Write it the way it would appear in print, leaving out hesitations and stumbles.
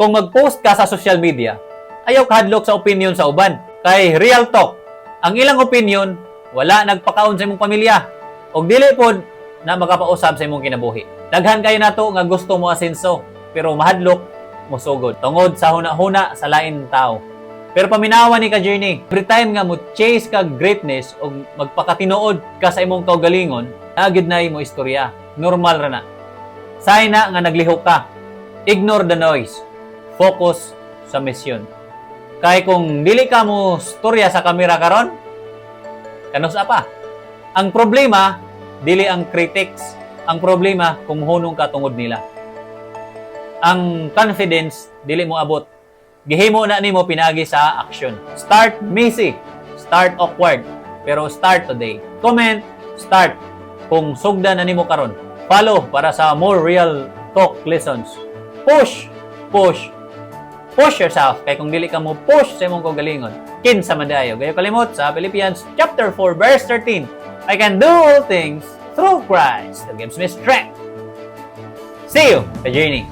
Kung mag-post ka sa social media, ayaw kahadlok sa opinion sa uban. Kay real talk, ang ilang opinion, wala nagpakaon sa imong pamilya. Og dili pod na makapausab sa imong kinabuhi. Daghan kayo nato nga gusto mo asenso, pero mahadlok mosugod tungod sa huna-huna sa lain tao. Pero paminawa ni ka journey, every time nga mo chase ka greatness o magpakatinuod ka sa imong kaugalingon, naa gyud nay mo istorya. Normal ra na. Say na nga naglihok ka. Ignore the noise. Focus sa mission. Kay kung dili ka mo storya sa kamera karon, kanus-a pa? Ang problema, dili ang critics. Ang problema, kung hunong ka tungod nila. Ang confidence, dili mo abot. Gihimo na nimo pinaagi sa action. Start messy, start awkward, pero start today. Comment, "start" kung sugdan na nimo karon. Follow para sa more real talk lessons. Push, push, push yourself, kay kung dili ka mo push sa imong kaugalingon, kinsa man diay? Ayaw kalimot sa Philippians chapter 4 verse 13. "I can do all things through Christ who gives me strength." See you sa journey.